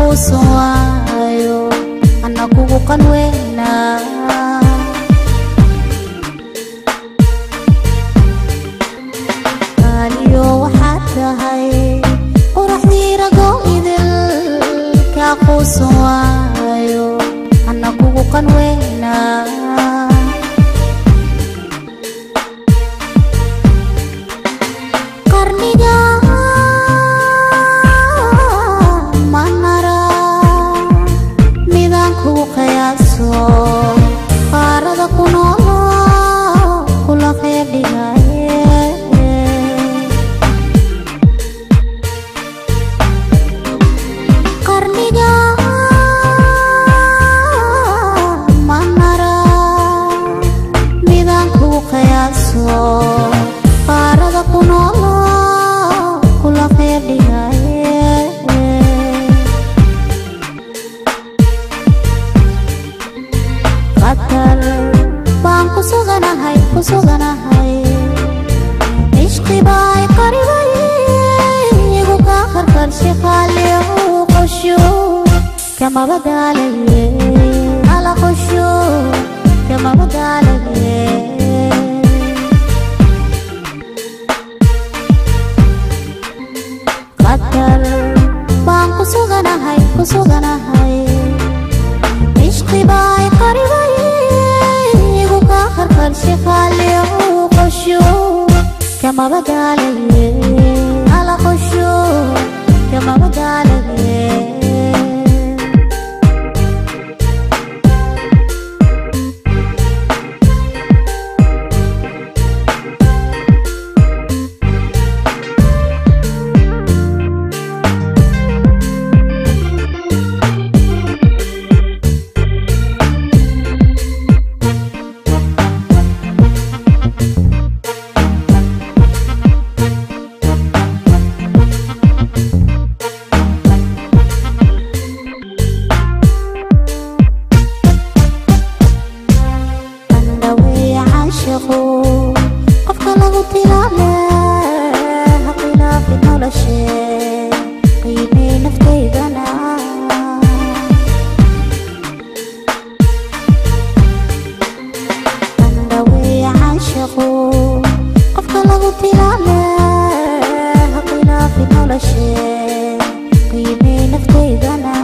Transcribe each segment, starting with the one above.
quusan waayo anna kugu qanweynaa qaaliyo waxaad tahay qoraxdii rago idil kaa quusan waayo anna kugu qanweynaa qarniga manara midaan kugu qiyaaso qaarada ku noolo kula qeyb dhigaye qarniga manara midaan kugu qiyaaso qaarada ku noolo kula qeyb dhigaye qatar baan ku suganahay ku suganahay cishqi baa i qaribay igu kaa qarqarshe qaaliyo qosho kamaba daalaye ala qosho kamaba daalaye qatar baan ku suganahay ku suganahay cishqi baa i qaribay igu kaa qarqarshe qaaliyo qosho kamaba daalaye ala qosho kamaba daalaye qofka lagu tilaale ha khilaafin noloshe qiimey naftaydana qandhaweeya caashiqu qofka lagu tilaale ha khilaafin noloshe qiimey naftaydana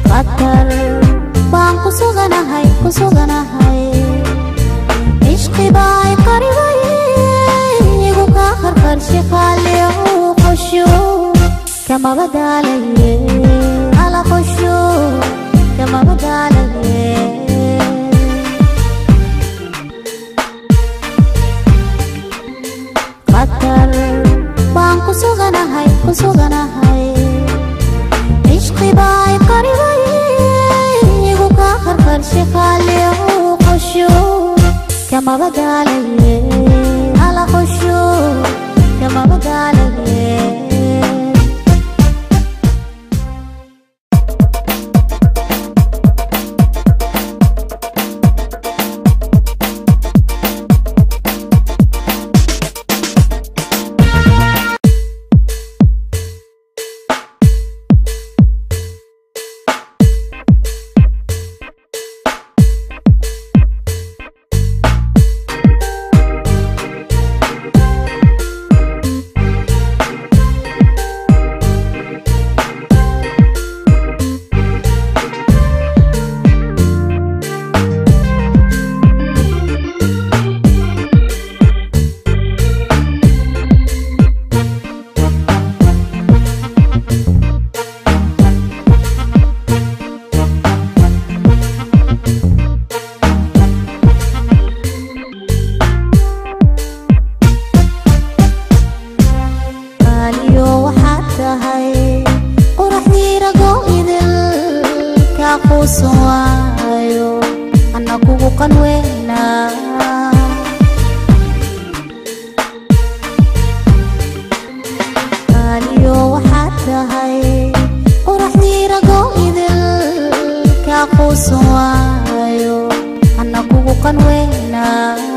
qatar baan ku suganahay ku suganahay cishqi baa i qaribay igu kaa qarqarshe qaaliyo qosho kamaba daalaye ala qosho kamaba daalaye qatar baan ku suganahay ku suganahay cishqi baa i qaribay igu kaa qarqarshe qaaliyo qosho kamaba daalaye ala qosho kamaba daalaye. Quusan waayo, ana kugu qanweynaa. Qaaliyo waxaad tahay qoraxdii rago idil, kaa quusan waayo, ana kugu qanweynaa.